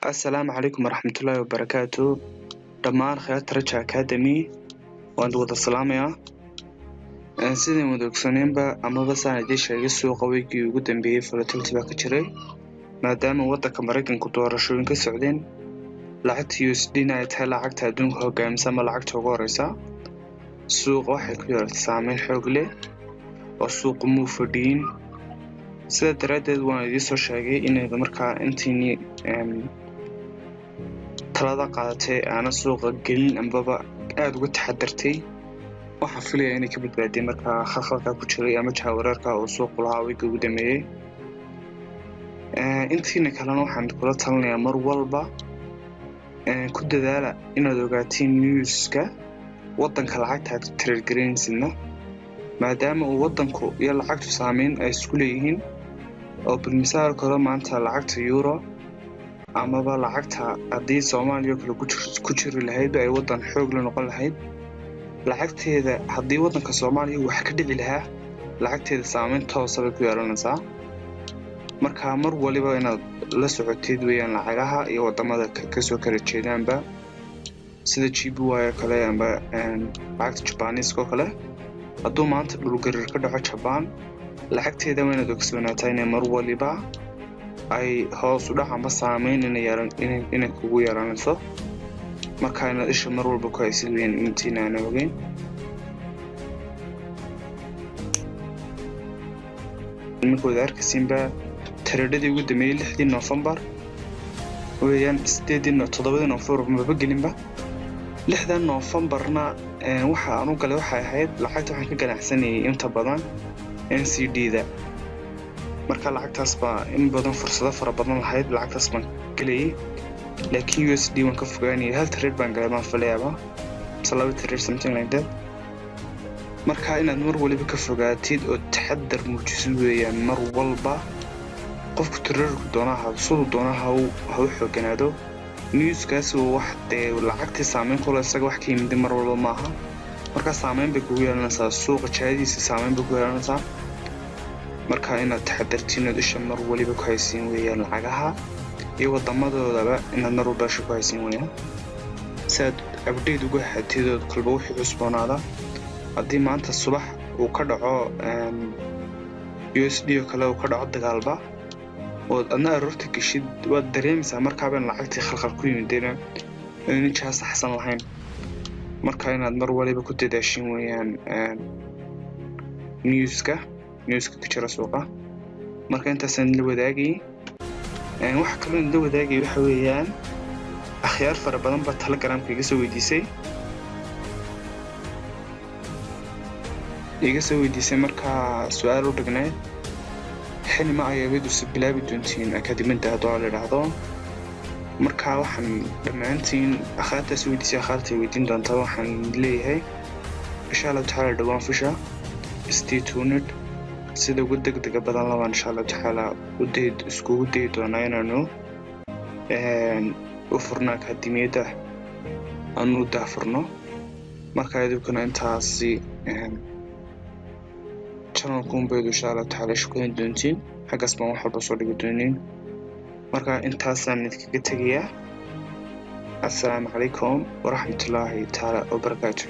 Assalaamu calaykum waraxmatullaahi wabarakaatu. Dhammaan khayraadka Raja Academy waan wada salaamayaa. Sidaan wada ogsooneenba amaba saan idiin sheegay, suuqa weygii ugu dambeeyey volatility baa ka jiray, maadaama waddanka Maraykanku doorashooyin ka socdeen, lacagta USD na ay tahay lacagta adduunka hogaamisa ama lacagta ugu horeysa. Suuqa waxay ku yeelatay saameyn xoog leh oo suuqu muu fadhiyin. Sidaa daraaddeed waan idiin soo sheegay inayda markaa intiinii talada qaadatay aana suuqa gelin ambaba aada uga taxadartay, waxaan filayaa inay ka badbaadiyeen markaa khalkhalkaa ku jiray ama jahawareerka uu suuqu lahaa weygii ugu dambeeyey. Intiina kalena waxaan kula talinayaa, mar walba ku dadaala inaad ogaatiin newska waddanka lacagta aad trade garaynaysidna, maadaama uu waddanku iyo lacagtu saameyn ay isku leeyihiin. Oo bilmisaalka hore, maanta lacagta euro amaba lacagta haddii Soomaaliya oo kale ku jiri lahayd, ay waddan xoog la noqon lahayd, lacagteeda haddii waddanka Soomaaliya wax ka dhici lahaa, lacagteeda saameyn toosa bay ku yeelanaysaa. Marka mar waliba inaad la socotid weeyaan lacagaha iyo waddamada kasoo kala jeedaanba, sida JPY oo kale amba lacagta Jabaniiska oo kale. Hadduu maanta dhulgariir ka dhaco Jabaan, lacagteeda waa inaad ogsoonaataa inay mar waliba ay hoos u dhac amba saameyn inay kugu yeelanayso. Marka inaad isha mar walba ku haysid weeyaan intiina aan ogeyn. Iminka wada arkaysiinba tradadii ugu dambeeyey 6dii Noofembar weeyaan. Sideedii, 7dii Noofembar maba gelinba. 6dan Noofembarna waxa aan u galay waxay ahayd lacagta waxaan ka ganacsanayay inta badan NZD da. Marka lacagtaas baa in badan fursado fara badan lahayd, lacagtaas baan gelayay, laakiin USD waan ka fogaanayay. Hal trade baan galay baan filayaaba, mise laba trade, something like that. Marka inaad mar waliba ka fogaatid oo taxadar muujisid weeyaan. Mar walba qofku traderku doona ha siduu doona ha u xooganaado, newskaasi waa wax dee lacagtii saameyn kule, isaga wax ka yimid mar walba maaha. Marka saameyn bay kugu yeelanaysaa, suuqa jahadiisa saameyn bay ku yeelanaysaa. Marka inaad taxadartiin ood isha mar waliba ku haysiin weeyaan lacagaha iyo wadamadoodaba, inaad mar walba isha ku haysiin weeyaan, si aad update uga hatid ood kolba wixii cusboonaada. Haddii maanta subax uu ka dhaco USD oo kale, uu ka dhaco dagaalba, ood adna aroorta geshid, waad dareemaysaa markaaba in lacagtii khalkhal ku yimidena ayna jiha saxsan lahayn. Marka inaad mar waliba ku dadaashin weeyaan newska ka jira suuqa. Marka intaasaan la wadaagayay. Waxa kaloo la wadaagay waxa weeyaan, akhyaar fara badan baa Telegramka iga soo weydiisay. Markaa su-aal u dhignayd: xilima ayaabadu si bilaabi doontiin akademida haddoo la idhaahdo? Marka waxaan dhammaantiin akhyaartaas weydiisay, akhyaartay weydiin doontaa, waxaan leeyahay insha Allahu tacaala dhowaan fisha, stay tuned. Sida ugu degdega badan labaan insha Allahu tacaala uday iskugu dayi doonaa inaanu u furno akademiyadda, aanu u daahfurno. Marka idinkuna intaasi channelkunbaydu insha Allahu tacaala shukayn doontiin, xaggaas baan wax walba soo dhigi doonin. Marka intaasaan idinkaga tegayaa. Assalaamu calaykum waraxmatullaahi tacaala wabarakaatu.